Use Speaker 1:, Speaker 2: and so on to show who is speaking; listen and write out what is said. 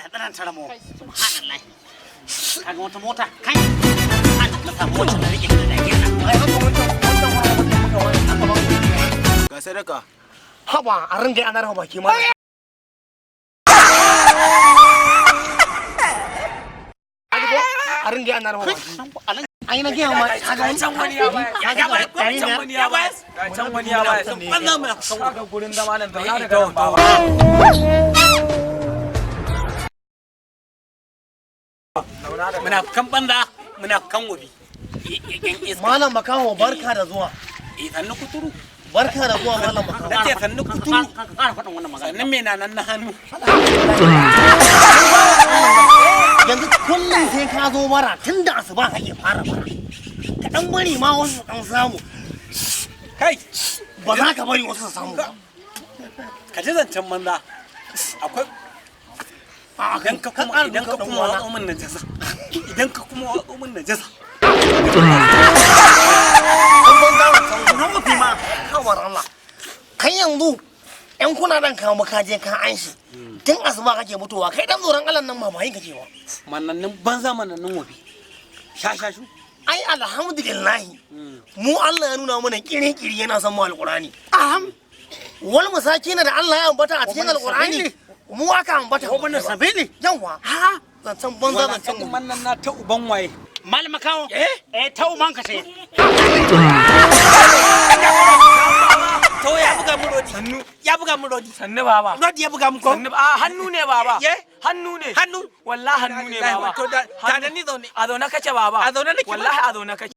Speaker 1: ya tsananta ramo. Subhanallah. Kaga wata mota kai. An na samu wacce na rike da dake nan.
Speaker 2: Ai haka wancan wani muka wani aka ba mu.
Speaker 3: Ga sadaka.
Speaker 2: Haba, a ringa ana rafa baki ma. A ringa ana rafa baki. Ai na gaya ma kaga wancan
Speaker 4: wani ya bayar.
Speaker 2: Kaga
Speaker 4: Can
Speaker 2: 500.
Speaker 4: wani ya bayar. Can wani ya bayar.
Speaker 1: Banza mu
Speaker 4: Kaga gurin zama nan, zauna daga nan baba.
Speaker 1: Munafukan banza, munafukan wobi. Yan iska.
Speaker 2: Malam Makaho, barka da zuwa.
Speaker 1: Eh, sannu kuturu.
Speaker 2: Barka da zuwa, Malam Makaho.
Speaker 1: Nace sannu kuturu. Sannan me na nan na hannu.
Speaker 2: Yanzu kullum sai ka zo bara, tun da asuba kake fara bara. Ka dan bari ma wasu su dan samu.
Speaker 1: Kai,
Speaker 2: Ba za ka bari wasu su samu ba.
Speaker 1: ka ji zancen banza. Akwai
Speaker 2: A'a,
Speaker 1: idan ka kuma
Speaker 2: ƙara
Speaker 1: idan ka
Speaker 2: duka ɗan
Speaker 1: kuma
Speaker 2: uwana.
Speaker 1: watso min najasa. Idan ka kuma watso min najasa.
Speaker 2: Dan banza wancan nan mafi ma kawar Allah. Kai yanzu yan kuna dan kawo ka je ka an shi. Tun asuba kake mutuwa, kai dan tsoron Allah nan mamayin kake wa.
Speaker 1: Manannin banza, manannin wobi. Shashashu.
Speaker 2: Ai alhamdulillah, mu Allah ya nuna mana kiri-kiri yana son mu alqurani. Aham. Wal masakin da Allah ya ambata a cikin alqurani, mu aka ambata.
Speaker 1: Wa bana sabili.
Speaker 2: Yawa. Ha, zancen banza, zancen
Speaker 1: Wannan mannan na ta uban waye?
Speaker 5: Malam Makaho.
Speaker 1: Eh?
Speaker 5: Eh, ta uban ka ce.
Speaker 1: To, ya buga mu rodi.
Speaker 4: Sannu.
Speaker 1: Ya buga mu rodi.
Speaker 4: Sannu baba.
Speaker 1: Rodi ya buga mu ko?
Speaker 4: Sannu, a hannu ne baba.
Speaker 1: Ye?
Speaker 4: Hannu ne.
Speaker 1: Hannu.
Speaker 4: Wallahi hannu ne baba.
Speaker 1: To da ta da ni zaune.
Speaker 4: A zaune kake baba.
Speaker 1: A zaune nake ba.
Speaker 4: Wallahi a zaune kake.